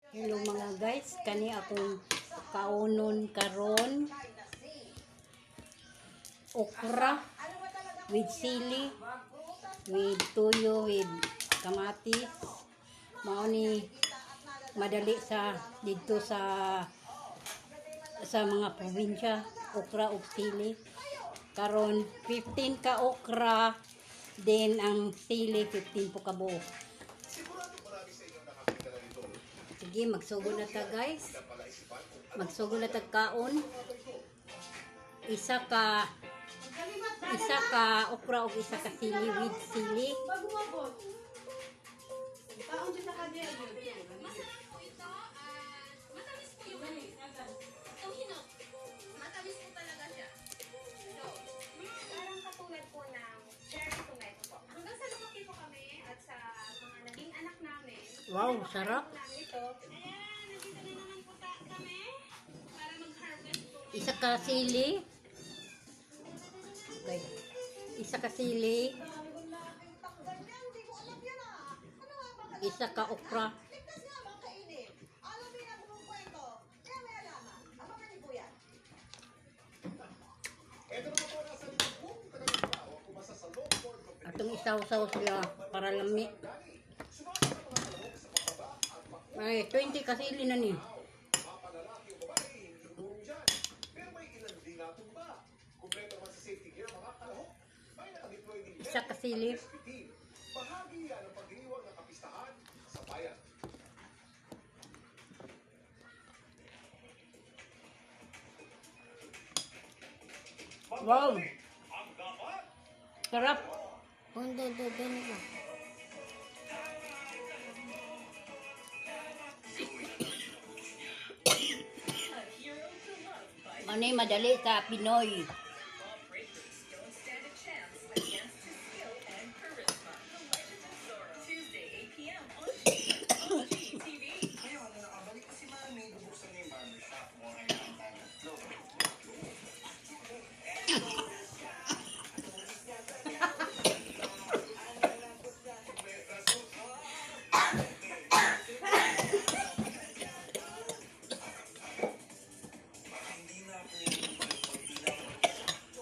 Hello mga guys, kani akong kaunon karon. Okra with sili, with tuyo, with kamatis. Mao ni madali sa didto sa mga probinsya, okra ug sili. Karon 15 ka okra, then ang sili 15 po ka buok. Sige, magsugod na ta, guys. Magsugod na ta kaon. Isa ka okra ug isa ka sili with sili. Bago mabot. Taon siya sa kanya. Masarap po ito at matamis po yung ano. Itong hinog. Matamis po talaga siya. So, Parang katulad po ng cherry tomato po. Hanggang sa lumaki po kami at sa mga naging anak namin. Wow, pinapakain sarap. po namin ito. Ayan, nandito na naman po kami para mag-harvest po. Isa ka sili. Okay. Isa ka sili. Isa ka okra. Ligtas nga bang kainin? Alamin ang buong kwento. Kaya may alaman. Abangan niyo po yan. Atong isaw-saw sila para lami. Ay, 20 ka sili na ni. Isa ka sili. Wow! Sarap! Ano yung madali sa Pinoy? Don't stand a chance against his skill and charisma. The Legend of Zorro, Tuesday, 8 p.m. on GTV. Ngayon, nung nakabalik ko si Mami, bubuksan niya yung barbershop. Mura na ang tatlo. Hindi na ako hindi na ako mag-isa.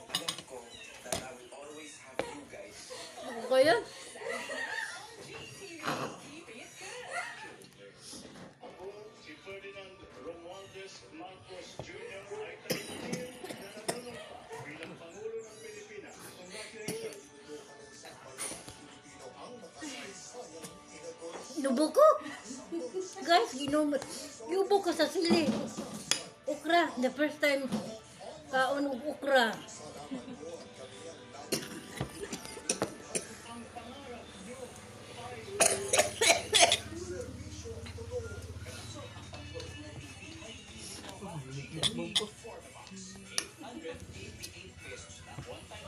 Alam ko that I will always have you guys. Ako kaya? GTV, keep it good. Ako, si Ferdinand Romualdez Marcos Jr. ay talintin na nanunumpa bilang Pangulo ng Pilipinas. Congratulations! Nubo ko! Guys, ginom. Yubo ko sa sili. Okra. The first time kaon og okra.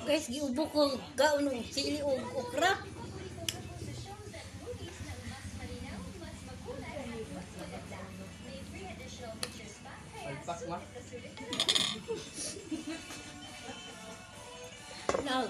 Guys, giubo ko kaon og sili og okra. Komposisyon that movies ng mas malinaw, mas makulay at mas maganda. May free additional features pa, kaya sulit na sulit na. Now,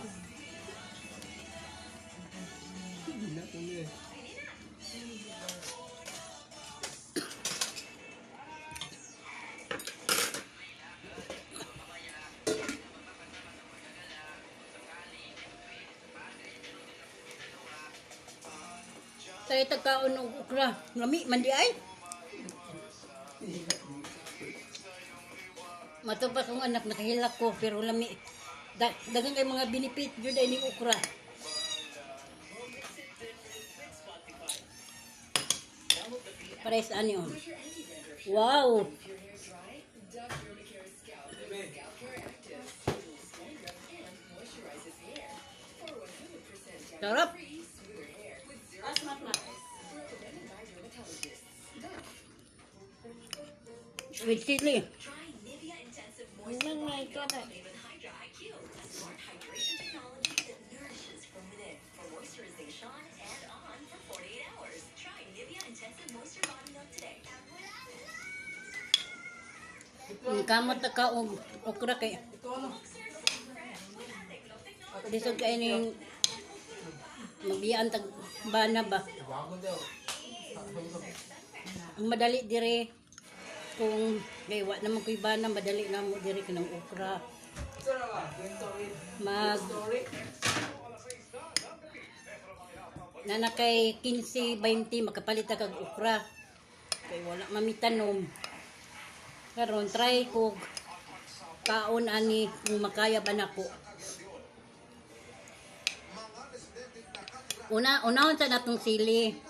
tayo tagkaon og okra. Lami man di ay. Matupas kong anak, nakahilak ko, pero lami. Dagan kay mga binipit jud ay ning okra. Pares ani oh. Wow. Sarap. With chili. Try Nivea Intensive Moisture Body Milk made with Hydra IQ, a smart hydration technology that nourishes from within for moisturization and on for 48 hours. Try Nivea Intensive Moisture Body Milk today. Ang kamot na ka og okra kay lisod kay ning magbiyaan tag bana ba. Ang madali dire kung kay wa naman ko'y bana, madali na mo dire kanang okra. Mag nana kay 15, 20 makapalit ta kag okra. Kay wala mamitanom. Karon try ko kaon ani kung makaya ba nako. Una, unahon sa natong sili.